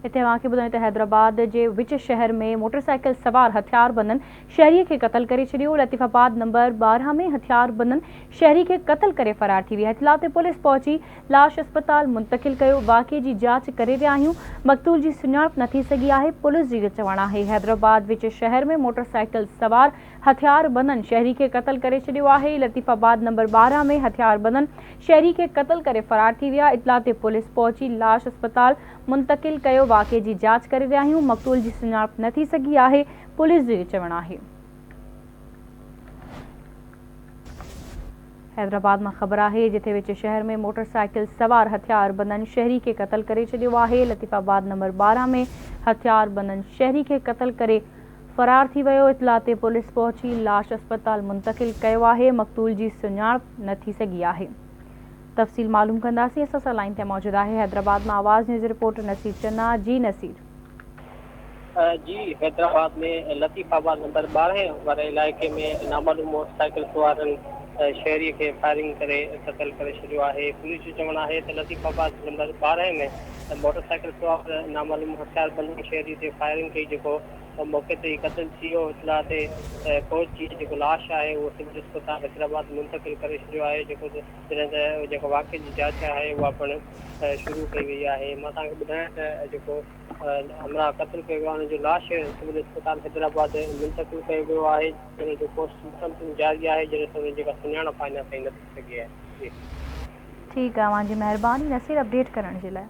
هتي اوهان کي ٻڌايون ته حيدرآباد جي وچ شهر ۾ موٽرسائيڪل سوار هٿياربندن شهري کي قتل ڪري ڇڏيو، لطيف آباد نمبر 12 ۾ هٿياربندن شهري کي قتل ڪري فرار ٿي ويا، اطلاع تي پوليس پهچي لاش اسپتال منتقل ڪيو، واقعي جي جاچ ڪري رهيا آهيون، مقتول جي سڃاڻپ نه ٿي سگهي آهي، پوليس جو چوڻ آهي حيدرآباد وچ شهر ۾ موٽرسائيڪل سوار هٿياربندن شهري کي قتل ڪري ڇڏيو آهي، لطيف آباد نمبر 12 ۾ هٿياربندن شهري کي قتل ڪري فرار ٿي ويا، اطلاع تي پوليس پهچي لاش اسپتال منتقل ڪيو، واقعي جي جاچ ڪري رهيا آهيون، مقتول جي سڃاڻپ نه ٿي سگهي آهي، پوليس جو چوڻ آهي. حيدرآباد مان خبر آهي جتي وچ شهر ۾ موٽر سائيڪل سوار هٿياربندن شهري کي قتل ڪري ڇڏيو آهي، لطيف آباد نمبر 12 ۾ هٿياربندن شهري کي قتل ڪري فرار ٿي ويو، اطلاع تي پوليس پهچي لاش اسپتال منتقل ڪيو آهي، مقتول جي سڃاڻپ نه ٿي سگهي آهي. تفصيل معلوم ڪنداسين اسان سان لائين تي موجود آهي حيدرآباد مان آواز نيوز رپورٽر نصير چنا جي نصير. جي حيدرآباد ۾ لطيف آباد نمبر 12 واري علائقي ۾ نامعلوم موٽر سائيڪل سوارن شهري کي فائرنگ ڪري قتل ڪري ڇڏيو آهي پوليس جو چوڻ آهي ته لطيف آباد نمبر 12 ۾ موٽر سائيڪل سوار نامعلوم هٿياربندن شهري تي فائرنگ ڪئي جيڪو موقعي تي ئي قتل ٿي ويو اطلاع تي پهچي جيڪو لاش آهي اهو سول اسپتال حيدرآباد منتقل ڪري ڇڏيو آهي جيڪو جڏهن ته جيڪو واقعي جي جاچ آهي اها پڻ شروع ڪئي وئي آهي مان توهان کي ٻڌايان ته جيڪو همراهه قتل ڪيو ويو آهي ان جو لاش سول اسپتال حيدرآباد منتقل ڪيو ويو آهي ان جو پوسٽ مارٽم پڻ جاري آهي جڏهن ته ان جي جيڪا سڃاڻپ آهي اڃا تائين نه ٿي سگهي آهي جي. ٺيڪ آهي اوهان جي مهرباني نصير اپڊيٽ ڪرڻ جي لاء.